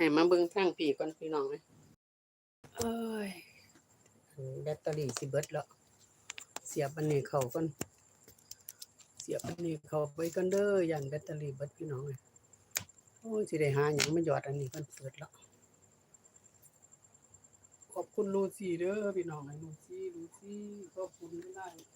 ໃຫ້ມາເບິ່ງທາງພີ້ກ່ອນພີ່ນ້ອງເອີຍ. ເອີຍ ແບັດເຕີຣີຊິເບິດແລ້ວ. ສຽບອັນນີ້ເຂົ້າກ່ອນ ສຽບອັນນີ້ເຂົ້າໄປກ່ອນເດີ ຢ້ານແບັດເຕີຣີເບິດພີ່ນ້ອງເອີຍ. ໂອ້ຍ ຊິໄດ້ຫາຫຍັງມາຢອດອັນນີ້ກ່ອນ ເປີດແລ້ວ. ຂອບຄຸນລູຊີເດີພີ່ນ້ອງເອີຍ ລູຊີ ລູຊີ ຂອບຄຸນຫຼາຍໆ.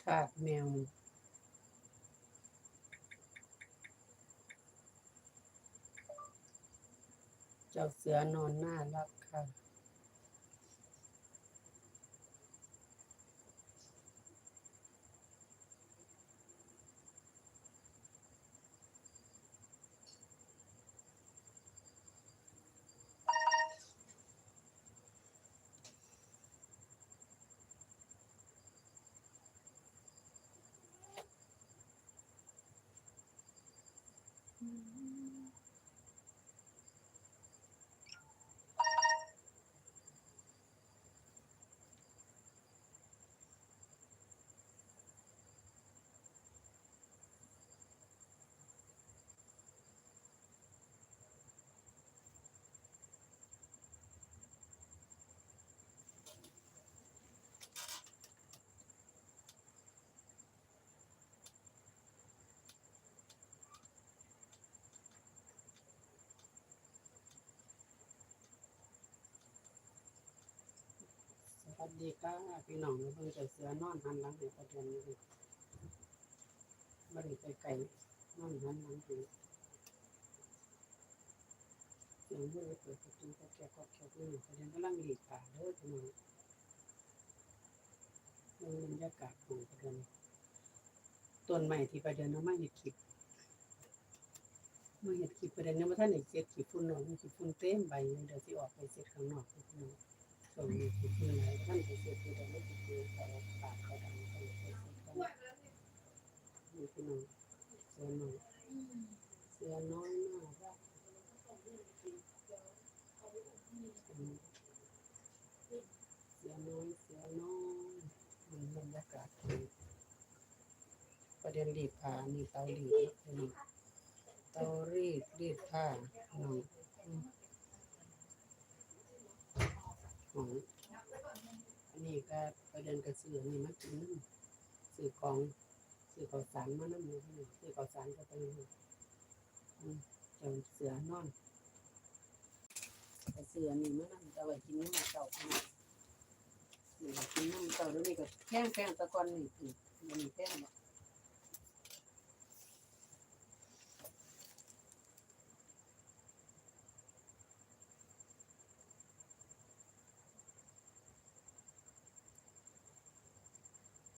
ທາດແມວ ເຈົ້າເສືອນອນໜ້າຮັກຄ່ະ. ສະຫວັດດີຄ່ະພີ່ນ້ອງ ມາເບິ່ງເຈົ້າເສືອນອນຫັນຫຼັງໃຫ້ປາເດືອນນີ້ ບໍ່ໄດ້ໃກ້ໆ ນອນຫັນຫຼັງໃຫ້. ສຽງມືເປີດປະຕູກອກແກກກອກແກກນີ້ ປາເດືອນກຳລັງລີດຜ້າເດີພີ່ນ້ອງ. ເບິ່ງບັນຍາກາດຂອງປາເດືອນ ຕົ້ນໄມ້ທີ່ປາເດືອນເອົາມາເຮັດຄລິບ ມາເຮັດຄລິບ ປາເດືອນຍັງບໍ່ທັນໄດ້ເກັບຂີ້ຝຸ່ນອອກ ຂີ້ຝຸ່ນເຕັມໃບຢູ່ ດຽວຊິອອກໄປເຊັດຂ້າງນອກ ພີ່ນ້ອງ. ຊ່ວງນີ້ຂີ້ຝຸ່ນຫຼາຍ ບໍ່ທັນໄປເຊັດຢູ່ ດຽວຊິເກັບເອົາປາກເອົາດັງໄປເຊັດຂ້າງນອກ. ນີ້ພີ່ນ້ອງ ເສືອນ້ອຍ ເສືອນ້ອຍໜ້າຮັກ. ເສືອນ້ອຍ ເສືອນ້ອຍ ເບິ່ງບັນຍາກາດ ປາເດືອນລີດຜ້າ ອັນນີ້ເຕົາລີດເນາະ ເຕົາລີດ ລີດຜ້າເນາະ. ຫອມ ອັນນີ້ກະປາເດືອນກະຊື້ອັນນີ້ມາກິນນຳ ຊື້ຂອງ ຊື້ເຂົ້າສານມານຳ ຊື້ເຂົ້າສານເຂົ້າໄປໃຫ້ ເຈົ້າເສືອນອນ ກະຊື້ອັນນີ້ມານຳ ເອົາໄວ້ກິນຍາມເຊົ້າ ກິນຍາມເຊົ້າ. ດຽວນີ້ກະແພງໆ ແຕ່ກ່ອນນີ້ຖືກ ດຽວນີ້ແພງແລ້ວ.